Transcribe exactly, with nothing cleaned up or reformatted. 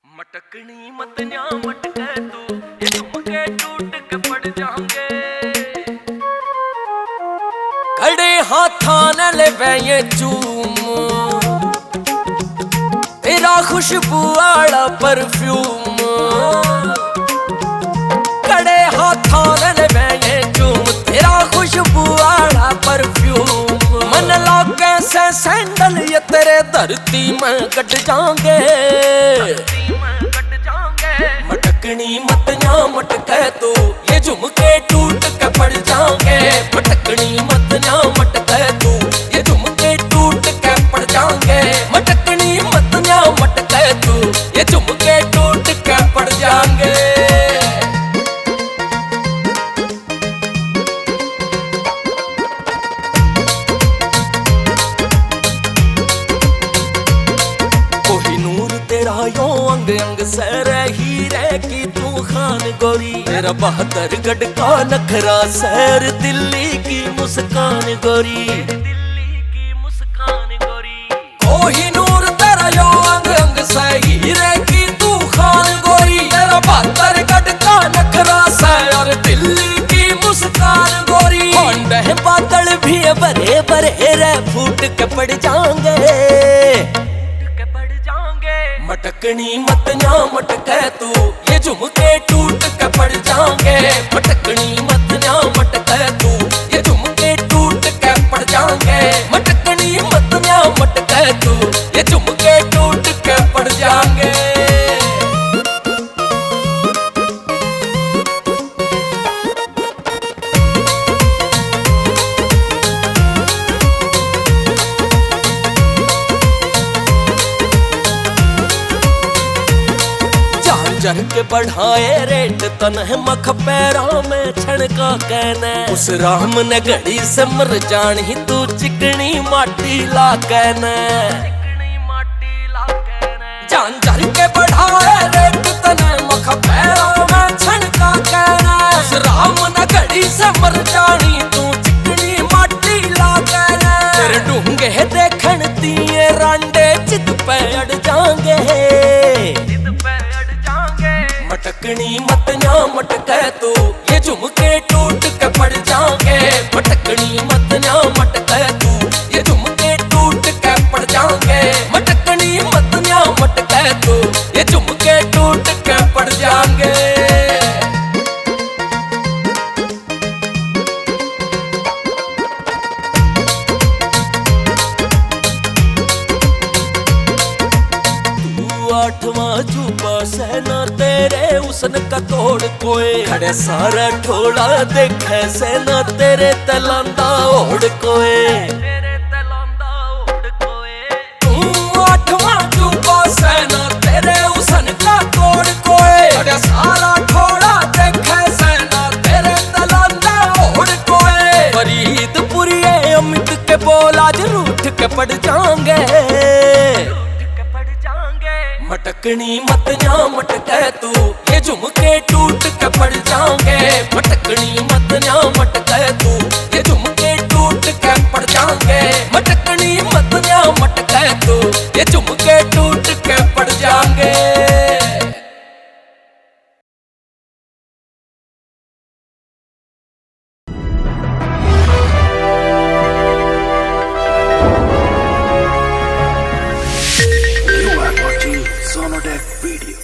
मटकनी मत न्या मटके तू, ये झुमके टूट के पड़ जाएंगे। खड़े हाथां ने लेवे ये चूम, तेरा खुशबू आला परफ्यूम। खड़े हाथां ने लेवे ये चूम, तेरा खुशबू आला परफ्यूम। मन लागे से सैंडल ये तेरे धरती में गड़ जाएंगे। मटकनी मत न्या मटके तू, ये झुमके टूट के पड़ जाएंगे। मटकनी मत न्या मटके तू, ये झुमके टूट के पड़ जाएंगे। मटकनी मत न्या मटके तू, ये झुमके टूट के पड़ जाएंगे। कोहिनूर तेरा यो अंग अंग सै रे, हीरे की तू खान गोरी। तेरा बहादुरगढ़ का नखरा सै रे, दिल्ली की मुस्कान गोरी। कोहिनूर तेरा यो अंग अंग सै, हीरे की तू खान गोरी। तेरा बहादुरगढ़ का नखरा सै और दिल्ली की मुस्कान गोरी। होंडे बादल भी भरे भरे रे, फूट के पड़ जाएंगे। मटकनी मत न्या मटके तू, ये झुमके टूट के पड़ जाएंगे। मटकनी मत न्या मटके तू, ये झुमके टूट के पड़ जाएंगे। मटकनी मत न्या मटके तू, ये झुमके टूट के पड़ जाएंगे। झांझर के बढ़ाए रेट, तने मख पैरा में छणका कहने। उस राम ने घड़ी से मर जान ही तू चिकनी माटी ला कहने। झांझर के बढ़ाए रेट, तने मख पैरा में छणका कहना। उस राम ने घड़ी से मर जानी तू चिकनी माटी ला कहना। तेरे डूंगे देखण तीए रांडे जिद पे अड़ जाएंगे। मटकनी मत न्या मटके तू, ये झुमके टूट के पड़ जाएंगे। मटकनी मत न्या मटके तू, ये झुमके टूट के पड़ जाएंगे। मटकनी मत न्या मटके तू, ये झुमके टूट के पड़ जाएंगे। तू आठवां अजूबा सै ना, तेरे हुस्न का तोड़ कोए। खड़े सारा ठोड़ा देखे सै ना, तेरे तै लांदा होड़ कोए। तू आठवां अजूबा सै ना, तेरे हुस्न का तोड़ कोए। अरे सारा ठोड़ा देखे सै ना, तेरे तै लांदा होड़ कोए। फरीदपुरिये अमित के बोल आज रूठ के पड़ जाएंगे। मटकनी मत न्या मटके तू, ये झुमके टूट के पड़ जाएंगे। मटकनी मत न्या मटके तू, ये झुमके टूट के पड़ जाएंगे। मटकनी मत न्या मटके तू, ये झुमके टूट के पड़ जाएंगे। You are watching Sonotech Video.